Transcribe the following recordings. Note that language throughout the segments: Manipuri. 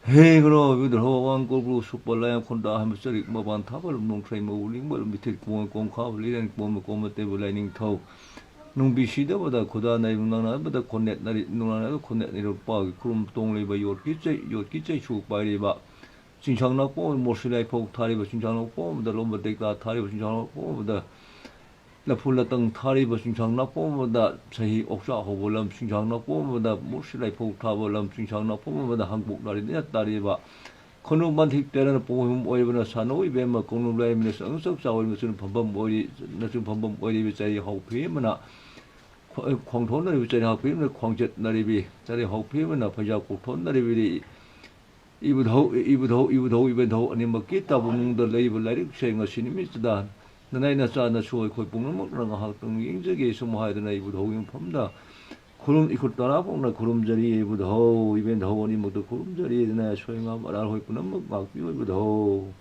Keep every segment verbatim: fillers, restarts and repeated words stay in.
ꯍꯦ ꯒ꯭ꯔꯣ ꯕꯤꯗ꯭ꯔꯣ ꯋꯥꯡ ꯀꯣꯕ꯭ꯔꯨ ꯁꯨꯄ ꯂꯥꯏꯌꯥꯡ ꯈꯣꯟꯗꯥ ꯍꯥꯏꯕ ꯆꯔꯤꯛ ꯃꯄꯥꯟ ꯊꯥꯕ ꯂꯨꯝꯂꯣꯡ ꯊ꯭ꯔꯩ ꯃꯧ ꯂꯤꯡꯕ ꯂꯨꯝꯕꯤ ꯊꯤꯠ ꯀꯣꯡ ꯀꯣꯡꯈꯥꯕ ꯂꯤꯔꯦꯟ ꯀꯣꯝꯕ ꯀꯣꯝꯕ ꯇꯦꯕ ꯂꯥꯏꯅꯤꯡꯊꯧ ꯅꯨꯡꯕꯤ ꯁꯤꯗꯕꯗ ꯈꯨꯗꯥ ꯅꯥꯏꯕ ꯅꯪꯅꯕꯗ ꯈꯣꯟꯅꯦꯠ ꯅꯥꯔꯤ ꯅꯨꯡꯅꯥꯏꯕ ꯈꯣꯟꯅꯦꯠ ꯅꯤꯔꯨꯄꯥꯒꯤ ꯈꯨꯔꯨꯝ ꯇꯣꯡꯂꯤꯕ ꯌꯣꯠꯀꯤ ꯆꯩ ꯌꯣꯠꯀꯤ ꯆꯩꯁꯨ ꯄꯥꯏꯔꯤꯕ ꯆꯤꯡꯁꯥꯡ ꯅꯥꯄꯣꯝ ꯃꯣꯔꯁꯤ ꯂꯥꯏꯐꯧ ꯊꯥꯔꯤꯕ ꯆꯤꯡꯁꯥꯡ ꯅꯥꯄꯣꯝꯗ ꯂꯣꯝꯕ ꯇꯦꯛꯇꯥ ꯊꯥꯔꯤꯕ ꯆꯤꯡꯁꯥꯡ ꯅꯥꯄꯣꯝꯗ ꯂꯐꯨ ꯂꯇꯪ ꯊꯥꯔꯤꯕ ꯆꯤꯡꯁꯥꯡ ꯅꯥꯄꯣꯝꯕꯗ ꯆꯍꯤ ꯑꯣꯛꯆꯥꯛ ꯍꯧꯕ ꯂꯝ ꯆꯤꯡꯁꯥꯡ ꯅꯥꯄꯣꯝꯕꯗ ꯃꯨꯔꯁꯤ ꯂꯥꯏꯐꯧ ꯊꯥꯕ ꯂꯝ ꯆꯤꯡꯁꯥꯡ ꯅꯥꯄꯣꯝꯕꯗ ꯍꯪꯕꯨꯛ ꯅꯥꯔꯤꯗꯅ ꯇꯥꯔꯤꯕ ꯈꯨꯅꯨ ꯃꯟꯊꯤꯛ ꯇꯦꯔꯅ ꯄꯣꯡꯍꯨꯝ ꯑꯣꯏꯔꯤꯕꯅ ꯁꯥꯟꯅꯧ ꯏꯕꯦꯝꯃ ꯀꯣꯡꯅꯨ ꯂꯥꯏꯃꯤꯅ ꯆꯪ ꯆꯥꯛ ꯆꯥꯎꯔꯤꯕ ꯃꯆꯨꯟ ꯐꯝꯐꯝ ꯑꯣꯏꯔꯤ ꯃꯆꯨꯟ ꯐꯝꯐꯝ ꯑꯣꯏꯔꯤꯕ ꯆꯍꯤ ꯍꯧꯈ꯭ꯔꯤꯕꯅ ꯈꯣꯡꯊꯣꯟꯅꯔꯤꯕ ꯆꯍꯤ ꯍꯧꯈ꯭ꯔꯤꯕꯅ ꯈꯣꯡꯆꯠꯅꯔꯤꯕꯤ ꯆꯍꯤ ꯍꯧꯈ꯭ꯔꯤꯕꯅ ꯐꯩꯖꯥ ꯀꯣꯛꯊꯣꯟꯅꯔꯤꯕꯤ ꯏꯕꯨꯙꯧ ꯏꯕꯨꯙꯧ ꯏꯕꯨꯙꯧ ꯏꯕꯦꯟꯙꯧ ꯑꯅꯤꯃꯛꯀꯤ ꯇꯥꯕꯨꯡꯗ ꯂꯩꯕ ꯂꯥꯏꯔꯤꯛꯁꯦ ꯉꯁꯤ ꯅꯨꯃꯤꯠꯁꯤꯗ ꯅꯅꯥꯏ ꯅꯆꯥ ꯅꯁꯨ ꯑꯩꯈꯣꯏ ꯄꯨꯝꯅꯃꯛꯅ ꯉꯥꯏꯍꯥꯛꯇꯪ ꯌꯦꯡꯖꯒꯦ ꯁꯨꯝ ꯍꯥꯏꯗꯨꯅ ꯏꯕꯨꯙꯧꯒꯤ ꯃꯐꯝꯗ ꯈꯨꯔꯨꯝ ꯏꯈꯨꯠ ꯇꯔꯥ ꯐꯥꯎꯅ ꯈꯨꯔꯨꯝꯖꯔꯤ ꯏꯕꯨꯙꯧ ꯏꯕꯦꯟꯙꯧ ꯑꯅꯤꯃꯛꯇ ꯈꯨꯔꯨꯝꯖꯔꯤ ꯑꯗꯨꯅ ꯑꯁꯣꯏ ꯑꯉꯥꯝ ꯑꯔꯥꯜ ꯍꯣꯏ ꯄꯨꯝꯅꯃꯛ ꯉꯥꯛꯄꯤꯌꯨ ꯏꯕꯨꯙꯧ꯫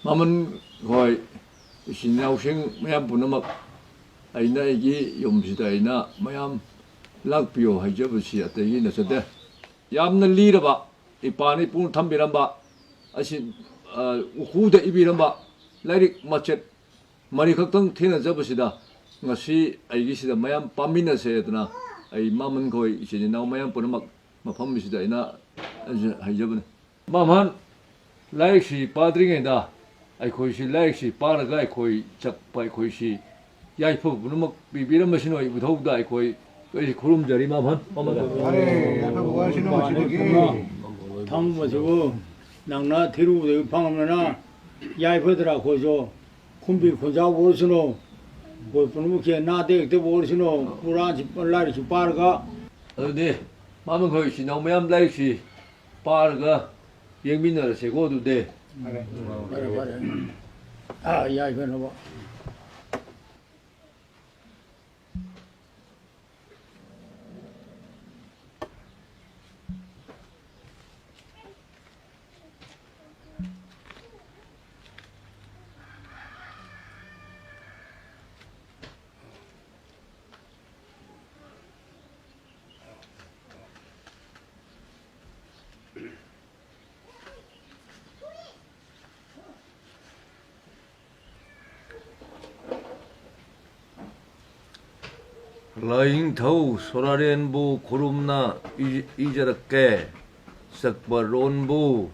ꯃꯃꯟ ꯍꯣꯏ ꯏꯆꯤꯟ ꯏꯅꯥꯎꯁꯤꯡ ꯃꯌꯥꯝ ꯄꯨꯝꯅꯃꯛ ꯑꯩꯅ ꯑꯩꯒꯤ ꯌꯨꯝꯁꯤꯗ ꯑꯩꯅ ꯃꯌꯥꯝ ꯂꯥꯛꯄꯤꯌꯣ ꯍꯥꯏꯖꯕꯁꯤ ꯑꯇꯩꯒꯤ ꯅꯠꯆꯗꯦ꯫ ꯌꯥꯝꯅ ꯂꯤꯔꯕ ꯏꯄꯥꯅ ꯏꯄꯨꯅ ꯊꯝꯕꯤꯔꯝꯕ ꯑꯁꯤ ꯎꯈꯨꯗ ꯏꯕꯤꯔꯝꯕ ꯂꯥꯏꯔꯤꯛ ꯃꯆꯦꯠ ꯃꯔꯤꯈꯛꯇꯪ ꯊꯦꯡꯅꯖꯕꯁꯤꯗ ꯉꯁꯤ ꯑꯩꯒꯤꯁꯤꯗ ꯃꯌꯥꯝ ꯄꯥꯃꯤꯟꯅꯁꯦ ꯑꯗꯨꯅ ꯑꯩ ꯃꯃꯟꯈꯣꯏ ꯏꯆꯤꯟ ꯏꯅꯥꯎ ꯃꯌꯥꯝ ꯄꯨꯝꯅꯃꯛ ꯃꯐꯝꯁꯤꯗ ꯑꯩꯅ ꯍꯥꯏꯖꯕꯅꯤ꯫ ꯃꯃꯟ ꯂꯥꯏꯔꯤꯛꯁꯤ ꯄꯥꯗ꯭ꯔꯤꯉꯩꯗ ꯑꯩꯈꯣꯏꯁꯤ ꯂꯥꯏꯔꯤꯛꯁꯤ ꯄꯥꯔꯒ ꯑꯩꯈꯣꯏ ꯆꯠꯄ ꯑꯩꯈꯣꯏꯁꯤ ꯌꯥꯏꯐꯕ ꯄꯨꯝꯅꯃꯛ ꯄꯤꯕꯤꯔꯝꯕꯁꯤꯅ ꯏꯕꯨꯙꯧꯗ ꯑꯩꯈꯣꯏ ꯑꯩꯁꯤ ꯈꯨꯔꯨꯝꯖꯔꯤ ꯃꯃꯟ꯫ ꯊꯝꯕꯁꯤꯕꯨ ꯅꯪꯅ ꯊꯤꯔꯨꯕꯗꯒꯤ ꯐꯪꯉꯝꯂꯅ ꯌꯥꯏꯐꯗ꯭ꯔꯥ ꯑꯩꯈꯣꯏꯁꯨ ꯈꯨꯝꯕꯤ ꯈꯨꯟꯖꯥꯎ ꯑꯣꯏꯔꯁꯅꯨ꯫ ꯑꯩꯈꯣꯏ ꯄꯨꯝꯅꯃꯛꯁꯦ ꯅꯥꯗ ꯌꯦꯛꯇꯕ ꯑꯣꯏꯔꯁꯅꯨ꯫ ꯀꯨꯔꯥꯟꯁꯤ ꯂꯥꯏꯔꯤꯛꯁꯤ ꯄꯥꯔꯒ ꯑꯗꯨꯗꯤ ꯃꯃꯟꯈꯣꯏ ꯏꯆꯤꯟ ꯏꯅꯥꯎ ꯃꯌꯥꯝ ꯂꯥꯏꯔꯤꯛꯁꯤ ꯄꯥꯔꯒ ꯌꯦꯡꯃꯤꯟꯅꯔꯁꯦꯀꯣ ꯑꯗꯨꯗꯤ꯫ ꯐꯔꯦ ꯐꯔꯦ꯫ ꯑꯥ ꯌꯥꯏꯐꯅꯕ꯫ ꯂꯥꯏꯅꯤꯡꯊꯧ ꯁꯣꯔꯥꯔꯦꯟꯕꯨ ꯈꯨꯔꯨꯝꯅ ꯏ-, ꯏꯖꯔꯛꯀꯦ꯫ ꯆꯛꯄꯔꯣꯟꯕꯨ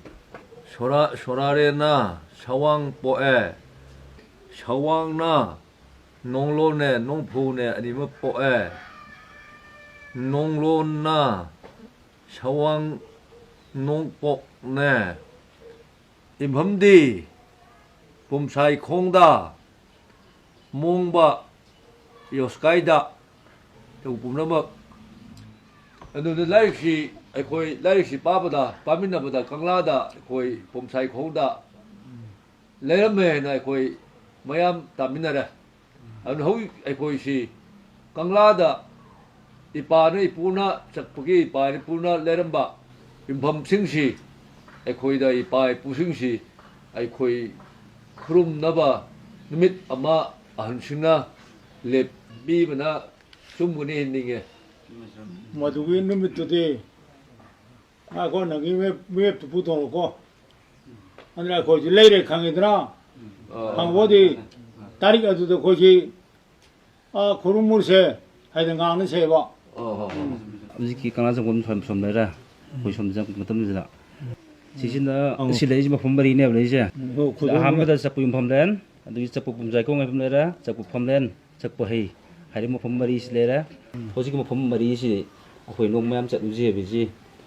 ꯁꯣꯔꯥ-, ꯁꯣꯔꯥꯔꯦꯟꯅ ꯁꯋꯥꯡ ꯄꯣꯛꯑꯦ꯫ ꯁꯋꯥꯡꯅ ꯅꯣꯡꯂꯣꯟꯅꯦ, ꯅꯣꯡꯐꯨꯅꯦ ꯑꯅꯤꯃꯛ ꯄꯣꯛꯑꯦ꯫ ꯅꯣꯡꯂꯣꯟꯅ ꯁꯋꯥꯡ ꯅꯣꯡꯄꯣꯛꯅꯦ꯫ ꯌꯨꯝꯐꯝꯗꯤ ꯄꯨꯝꯁꯥꯏꯈꯣꯡꯗ, ꯃꯣꯡꯕ ꯌꯣꯁꯀꯥꯏꯗ ꯇꯧꯕ ꯄꯨꯝꯅꯃꯛ꯫ ꯑꯗꯨꯅ ꯂꯥꯏꯔꯤꯛꯁꯤ, ꯑꯩꯈꯣꯏ ꯂꯥꯏꯔꯤꯛꯁꯤ ꯄꯥꯕꯗ, ꯄꯥꯃꯤꯟꯅꯕꯗ ꯀꯪꯂꯥꯗ ꯑꯩꯈꯣꯏ ꯄꯨꯝꯁꯥꯏꯈꯣꯡꯗ ꯂꯩꯔꯝꯃꯦ ꯍꯥꯏꯅ ꯑꯩꯈꯣꯏ ꯃꯌꯥꯝ ꯇꯥꯃꯤꯟꯅꯔꯦ꯫ ꯑꯗꯨꯅ ꯍꯧꯖꯤꯛ ꯑꯩꯈꯣꯏꯁꯤ ꯀꯪꯂꯥꯗ ꯏꯄꯥꯅ ꯏꯄꯨꯅ ꯆꯠꯄꯒꯤ ꯏꯄꯥ ꯏꯄꯨꯅ ꯂꯩꯔꯝꯕ ꯌꯨꯝꯐꯝꯁꯤꯡꯁꯤ, ꯑꯩꯈꯣꯏꯗ ꯏꯄꯥ ꯏꯄꯨꯁꯤꯡꯁꯤ ꯑꯩꯈꯣꯏ ꯈꯨꯔꯨꯝꯅꯕ ꯅꯨꯃꯤꯠ ꯑꯃ ꯑꯍꯟꯁꯤꯡꯅ ꯂꯦꯞꯄꯤꯕꯅ ꯆꯨꯝꯒꯅꯤ ꯍꯥꯏꯅꯤꯡꯉꯦ꯫ ꯃꯗꯨꯒꯤ ꯅꯨꯃꯤꯠꯇꯨꯗꯤ ꯉꯥꯏꯈꯣ, ꯅꯪꯒꯤ ꯃꯦꯞ-, ꯃꯦꯞꯇꯨ ꯄꯨꯊꯣꯔꯛꯎꯀꯣ꯫ ꯑꯗꯨꯅ ꯑꯩꯈꯣꯏꯁꯨ ꯂꯩꯔꯦ ꯈꯪꯉꯤꯗꯅ꯫ ꯑꯥ꯫ ꯈꯪꯕꯗꯤ ꯇꯥꯔꯤꯛ ꯑꯗꯨꯗ ꯑꯩꯈꯣꯏꯁꯤ, ꯑꯥ, ꯈꯨꯔꯨꯝꯃꯨꯔꯁꯦ ꯍꯥꯏꯗꯅ ꯉꯥꯡꯅꯁꯦꯕ꯫ ꯑꯣ, ꯍꯣ, ꯍꯣ꯫ ꯍꯧꯖꯤꯛꯀꯤ ꯀꯪꯂꯥ ꯆꯪꯐꯝ ꯁꯣꯝ, ꯁꯣꯝ ꯂꯩꯔꯦ꯫ ꯑꯩꯈꯣꯏ ꯁꯣꯝ ꯆꯪꯉꯛꯄ ꯃꯇꯝꯁꯤꯗ꯫ ꯁꯤꯁꯤꯅ, ꯑꯪ꯫ ꯁꯤ ꯂꯩꯔꯤꯁꯤ ꯃꯐꯝ ꯃꯔꯤꯅꯦꯕ ꯂꯩꯔꯤꯁꯦ꯫ ꯍꯣꯏ, ꯁꯤꯗ ꯈꯨꯗꯣꯜ ꯑꯍꯥꯟꯕꯗ ꯆꯛꯄ ꯌꯨꯝꯐꯝ ꯂꯩꯔꯦ, ꯑꯗꯨꯒꯤ ꯆꯛꯄ ꯄꯨꯝꯖꯥꯏꯈꯣꯡ ꯍꯥꯏꯐꯝ ꯂꯩꯔꯦ, ꯆꯛꯄ ꯐꯝꯂꯦꯟ, ꯆꯛꯄ ꯍꯩ ꯍꯥꯏꯔꯤꯕ ꯃꯐꯝ ꯃꯔꯤꯁꯤ ꯂꯩꯔꯦ꯫ ꯎꯝ꯫ ꯍꯧꯖꯤꯛꯀꯤ ꯃꯐꯝ ꯃꯔꯤꯁꯤ ꯑꯩꯈꯣꯏ ꯅꯣꯡ ꯃꯌꯥꯝ ꯆꯠꯂꯨꯁꯤ ꯍꯥꯏꯕꯁꯤ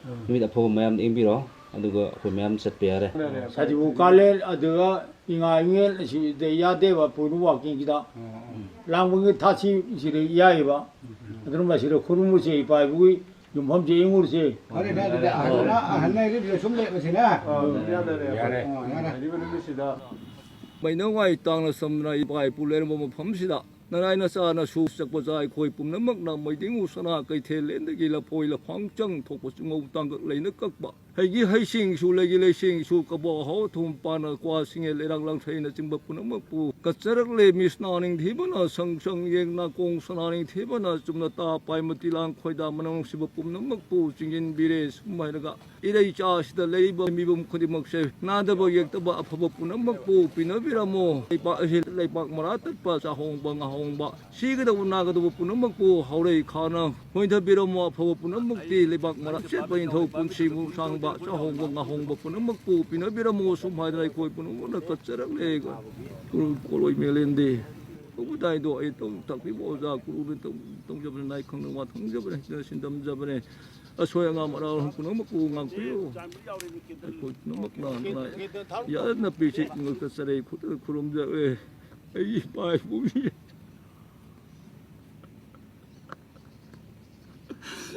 ꯎꯝ꯫ ꯅꯨꯃꯤꯠ ꯑꯐꯕ ꯃꯌꯥꯝ ꯌꯦꯡꯕꯤꯔꯣ, ꯑꯗꯨꯒ ꯑꯩꯈꯣꯏ ꯃꯌꯥꯝ ꯆꯠꯄ ꯌꯥꯔꯦ꯫ ꯁꯖꯤꯕꯨ ꯀꯥꯂꯦꯟ, ꯑꯗꯨꯒ ꯏꯉꯥ ꯏꯉꯦꯟ ꯑꯁꯤꯗ ꯌꯥꯗꯦꯕ, ꯄꯣꯏꯅꯨ ꯋꯥꯛꯀꯤꯡꯁꯤꯗ꯫ ꯎꯝ꯫ ꯂꯥꯡꯕꯒꯤ ꯊꯥꯁꯤ ꯁꯤꯗ ꯌꯥꯏꯌꯦꯕ꯫ ꯎꯝ꯫ ꯑꯗꯨꯅ ꯃꯁꯤꯗ ꯈꯨꯔꯨꯝꯃꯨꯁꯦ, ꯏꯄꯥ ꯏꯄꯨꯒꯤ ꯌꯨꯝꯐꯝꯁꯦ ꯌꯦꯡꯉꯨꯔꯁꯦ꯫ ꯐꯔꯦꯅꯦ, ꯑꯗꯨꯗꯤ ꯑꯍꯟꯅ, ꯑꯍꯟꯅ ꯍꯥꯏꯔꯤꯕꯗ ꯁꯨꯝ ꯂꯦꯞꯄꯁꯤꯅꯦ꯫ ꯑꯥ, ꯌꯥꯔꯦ, ꯌꯥꯔꯦ꯫ ꯑꯣ, ꯌꯥꯔꯦ꯫ ꯍꯥꯏꯔꯤꯕ ꯅꯨꯃꯤꯠꯁꯤꯗ ꯃꯩꯅꯧ ꯋꯥꯏ ꯇꯥꯡꯅ ꯆꯝꯅ ꯏꯄꯥ ꯏꯄꯨ ꯂꯩꯔꯝꯕ ꯃꯐꯝꯁꯤꯗ ꯅꯅꯥꯏ ꯅꯆꯥ ꯅꯁꯨ ꯆꯛꯄ ꯆꯥ ꯑꯩꯈꯣꯏ ꯄꯨꯝꯅꯃꯛꯅ ꯃꯩꯗꯤꯡꯉꯨ ꯁꯅꯥ ꯀꯩꯊꯦꯜ ꯂꯦꯟꯗꯒꯤ ꯂꯐꯣꯏ ꯂꯐꯥꯡ ꯆꯪ ꯊꯣꯛꯄ ꯆꯨꯡꯉꯧ ꯇꯥꯡꯀꯛ ꯂꯩꯅ ꯀꯛꯄ ꯑꯩꯒꯤ ꯍꯩꯁꯤꯡꯁꯨ, ꯂꯩꯒꯤ ꯂꯩꯁꯤꯡꯁꯨ, ꯀꯕꯣꯛ ꯑꯍꯥꯎ ꯑꯊꯨꯝ ꯄꯥꯅ, ꯀ꯭ꯋꯥ ꯁꯤꯡꯉꯦꯜ ꯂꯩꯔꯥꯛ ꯂꯥꯡꯊ꯭ꯔꯩꯅꯆꯤꯡꯕ ꯄꯨꯝꯅꯃꯛꯄꯨ ꯀꯠꯆꯔꯛꯂꯦ꯫ ꯃꯤꯠ ꯁꯅꯥ ꯅꯤꯡꯊꯤꯕꯅ, ꯁꯪ ꯁꯪ ꯌꯦꯡꯅ, ꯀꯣꯡ ꯁꯅꯥ ꯅꯤꯡꯊꯤꯕꯅ ꯆꯨꯝꯅ ꯇꯥ ꯄꯥꯏ ꯃꯇꯤ ꯂꯥꯡ ꯈꯣꯏꯗꯥ ꯃꯅꯝ ꯅꯨꯡꯁꯤꯕ ꯄꯨꯝꯅꯃꯛꯄꯨ ꯆꯤꯡꯁꯤꯟꯕꯤꯔꯦ꯫ ꯁꯨꯝ ꯍꯥꯏꯔꯒ ꯏꯔꯩꯆꯥꯁꯤꯗ ꯂꯩꯔꯤꯕ ꯃꯤꯄꯨꯝ ꯈꯨꯗꯤꯡꯃꯛꯁꯦ ꯅꯥꯗꯕ ꯌꯦꯛꯇꯕ ꯑꯐꯕ ꯄꯨꯝꯅꯃꯛꯄꯨ ꯄꯤꯅꯕꯤꯔꯝꯃꯣ꯫ ꯂꯩꯄꯥꯛ ꯑꯁꯤ ꯂꯩꯄꯥꯛ ꯃꯔꯥ ꯇꯠꯄ, ꯆꯥꯍꯣꯡꯕ ꯉꯥꯍꯣꯡꯕ, ꯁꯤꯒꯗꯧꯕ ꯅꯥꯒꯗꯧꯕ ꯄꯨꯝꯅꯃꯛꯄꯨ ꯍꯧꯔꯩ ꯈꯥꯅ ꯍꯣꯏꯊꯕꯤꯔꯝꯃꯣ꯫ ꯑꯐꯕ ꯄꯨꯝꯅꯃꯛꯇꯤ ꯂꯩꯕꯥꯛ ꯃꯔꯥ ꯆꯦꯠꯄ ꯅꯤꯡꯊꯧ ꯄꯨꯟꯁꯤꯃꯨ ꯁꯥꯡꯕ, ꯆꯥꯍꯣꯡꯕ ꯉꯥꯍꯣꯡꯕ ꯄꯨꯝꯅꯃꯛꯄꯨ ꯄꯤꯅꯕꯤꯔꯝꯃꯣ꯫ ꯁꯨꯝ ꯍꯥꯏꯗꯅ ꯑꯩꯈꯣꯏ ꯄꯨꯝꯅꯃꯛꯅ ꯀꯠꯆꯔꯛꯂꯦ꯫ ꯀꯣꯂꯣꯏ ꯃꯦꯂꯦꯟꯗꯤ ꯇꯧꯕꯗꯥꯏꯗꯣ ꯑꯩ ꯇꯧ-, ꯇꯥꯛꯄꯤꯕ ꯑꯣꯖꯥ ꯒꯨꯔꯨꯅ ꯇꯧ-, ꯇꯧꯖꯕꯅꯦ, ꯅꯥꯏ ꯈꯪꯗꯅ ꯋꯥ ꯈꯪꯖꯕꯅꯦ, ꯁꯤꯟꯗꯝꯖꯕꯅꯦ꯫ ꯑꯁꯣꯏ ꯑꯉꯥꯝ ꯑꯔꯥꯜ ꯄꯨꯝꯅꯃꯛꯄꯨ ꯉꯥꯛꯄꯤꯌꯨ꯫ ꯑꯩꯈꯣꯏ ꯄꯨꯝꯅꯃꯛꯅ ꯌꯥꯗꯅ ꯄꯤꯁꯤ ꯉꯛꯇ ꯆꯔꯩ ꯈꯨꯠꯇ ꯈꯨꯔꯨꯝꯖꯔꯦ꯫ ꯑꯩꯒꯤ ꯏꯄꯥ ꯏꯄꯨꯒꯤ,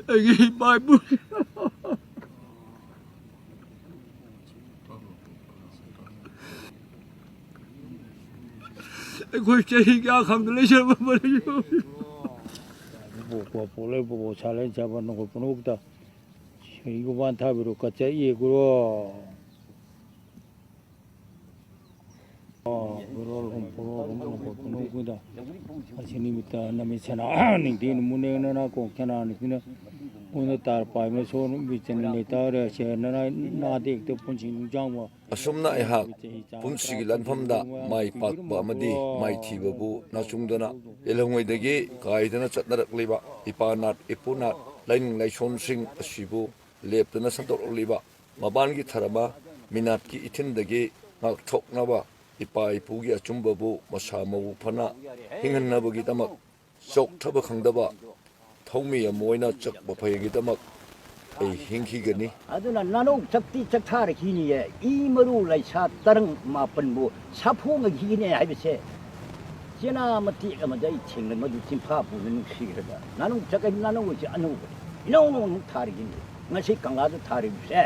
ꯑꯩꯒꯤ ꯏꯄꯥ ꯏꯄꯨ ꯑꯩꯈꯣꯏ ꯆꯍꯤ ꯀꯌꯥ ꯈꯪꯗ ꯂꯩꯖꯔꯕ ꯃꯔꯩ꯫ ꯄꯣꯛꯄ ꯄꯣꯛꯂꯣꯏ ꯄꯣꯛꯄ ꯁꯥ ꯂꯩ ꯆꯥꯕ ꯅꯈꯣꯏ ꯄꯨꯝꯅꯃꯛꯇ ꯁꯤꯒꯨꯝꯕ ꯊꯥꯕꯤꯔꯣ ꯀꯠꯆꯩꯌꯦ ꯒꯨꯔꯨ꯫ ꯑꯣ, ꯒꯨꯔꯨ ꯍꯣꯝ ꯄꯣꯔꯣ ꯍꯣꯝ ꯅꯈꯣꯏ ꯄꯨꯝꯅꯃꯛꯇ ꯑꯁꯤ ꯅꯨꯃꯤꯠꯇ ꯅꯃꯤꯠ ꯁꯅꯥ ꯅꯤꯡꯊꯤꯅ ꯃꯨꯟꯅꯦꯅ ꯀꯣꯛ ꯁꯅꯥ ꯅꯤꯡꯊꯤꯅ ꯃꯨꯟꯅ ꯇꯥꯔ ꯄꯥꯏꯕ ꯁꯣꯟ ꯕꯤꯆꯟ ꯂꯩꯇꯥꯔꯦ ꯑꯁꯤ ꯅꯅꯥ ꯅꯥꯗ ꯍꯦꯛꯇ ꯄꯨꯟꯁꯤ ꯅꯨꯡꯁꯥꯡꯕ ꯑꯁꯨꯝꯅ ꯑꯩꯍꯥꯛ ꯄꯨꯟꯁꯤꯒꯤ ꯂꯥꯟꯐꯝꯗ ꯃꯥꯏ ꯄꯥꯛꯄ ꯑꯃꯗꯤ ꯃꯥꯏꯊꯤꯕꯕꯨ ꯅꯥꯆꯨꯡꯗꯅ ꯏꯜꯍꯧꯉꯩꯗꯒꯤ ꯀꯥꯏꯗꯅ ꯆꯠꯅꯔꯛꯂꯤꯕ ꯏꯄꯥ ꯅꯥꯠ ꯏꯄꯨ ꯅꯥꯠ ꯂꯥꯏꯅꯤꯡ ꯂꯥꯏꯁꯣꯟꯁꯤꯡ ꯑꯁꯤꯕꯨ ꯂꯦꯞꯇꯅ ꯁꯟꯗꯣꯛꯂꯛꯂꯤꯕ ꯃꯕꯥꯟꯒꯤ ꯊꯔꯃ ꯃꯤꯅꯥꯠꯀꯤ ꯏꯊꯤꯟꯗꯒꯤ ꯉꯥꯛꯊꯣꯛꯅꯕ ꯏꯄꯥ ꯏꯄꯨꯒꯤ ꯑꯆꯨꯝꯕꯕꯨ ꯃꯁꯥ ꯃꯎ ꯐꯅ ꯍꯤꯡꯍꯟꯅꯕꯒꯤꯗꯃꯛ ꯆꯣꯛꯊꯕ ꯈꯪꯗꯕ ꯊꯧꯃꯤ ꯑꯃ ꯑꯣꯏꯅ ꯆꯠꯄ ꯐꯩꯒꯤꯗꯃꯛ ꯑꯩ ꯍꯤꯡꯈꯤꯒꯅꯤ꯫ ꯑꯗꯨꯅ ꯅꯥꯅꯧ ꯆꯛꯇꯤ ꯆꯛꯊꯥꯔꯛꯈꯤꯅꯤꯌꯦ꯫ ꯏ ꯃꯔꯨ ꯂꯩꯁꯥ ꯇꯔꯪ ꯃꯥꯄꯟꯕꯨ ꯁꯥꯐꯣꯡꯉꯈꯤꯅꯦ ꯍꯥꯏꯕꯁꯦ ꯆꯦꯅꯥ ꯃꯇꯦꯛ ꯑꯃꯗ ꯑꯩ ꯊꯦꯡꯅ ꯃꯗꯨ ꯆꯤꯟꯐꯥ ꯄꯨꯅ ꯅꯨꯡꯁꯤꯈ꯭ꯔꯕ ꯅꯥꯅꯧ ꯆꯛ ꯍꯥꯏꯕ ꯅꯥꯅꯧ ꯑꯁꯤ ꯑꯅꯧꯕꯅꯤ꯫ ꯏꯅꯧ ꯅꯧꯅ ꯊꯥꯔꯤꯕꯅꯤ꯫ ꯉꯁꯤ ꯀꯪꯂꯥꯗ ꯊꯥꯔꯤꯕꯁꯦ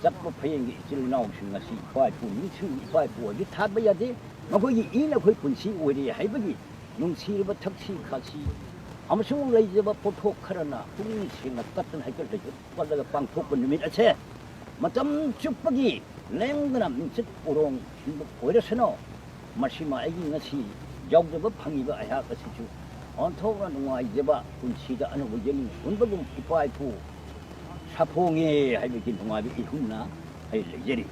ꯆꯠꯄ ꯐꯌꯦꯡꯒꯤ ꯏꯆꯤꯜ ꯏꯅꯥꯎꯁꯤꯡ ꯉꯁꯤ ꯏꯄꯥ ꯏꯄꯨ ꯅꯤꯡꯁꯤꯡ ꯏꯄꯥ ꯏꯄꯨ ꯑꯣꯏꯕ ꯊꯥꯕ ꯌꯥꯗꯦ꯫ ꯃꯈꯣꯏꯒꯤ ꯏꯅ ꯑꯩꯈꯣꯏ ꯄꯨꯟꯁꯤ ꯑꯣꯏꯔꯤ ꯍꯥꯏꯕꯒꯤ ꯅꯨꯡꯁꯤꯔꯕ ꯊꯛꯁꯤ ꯈꯥꯁꯤ ꯑꯃꯁꯨꯡ ꯂꯩꯖꯕ ꯄꯣꯠꯊꯣꯛ ꯈꯔꯅ ꯄꯨꯛꯅꯤꯡ ꯁꯦꯡꯅ ꯀꯠꯇꯅ ꯍꯩꯀꯠ ꯂꯩꯀꯠ ꯀꯠꯂꯒ ꯄꯥꯡꯊꯣꯛꯄ ꯅꯨꯃꯤꯠ ꯑꯁꯦ ꯃꯇꯝ ꯆꯨꯞꯄꯒꯤ ꯂꯦꯡꯗꯅ ꯃꯤꯡꯆꯠ ꯎꯔꯣꯡ ꯁꯤꯟꯕ ꯑꯣꯏꯔꯁꯅꯨ꯫ ꯃꯁꯤꯃ ꯑꯩꯒꯤ ꯉꯁꯤ ꯌꯥꯎꯖꯕ ꯐꯪꯉꯤꯕ ꯑꯩꯍꯥꯛ ꯑꯁꯤꯁꯨ ꯑꯣꯟꯊꯣꯛꯅ ꯅꯨꯡꯉꯥꯏꯖꯕ, ꯄꯨꯟꯁꯤꯗ ꯑꯅꯧꯕ ꯌꯦꯛꯅꯤꯡ ꯍꯨꯟꯕꯒꯨꯝ ꯏꯄꯥ ꯏꯄꯨ ꯁꯥꯐꯣꯡꯉꯦ ꯍꯥꯏꯕꯒꯤ ꯅꯨꯡꯉꯥꯏꯕ ꯏꯍꯨꯝꯅ ꯑꯩ ꯂꯩꯖꯔꯤ꯫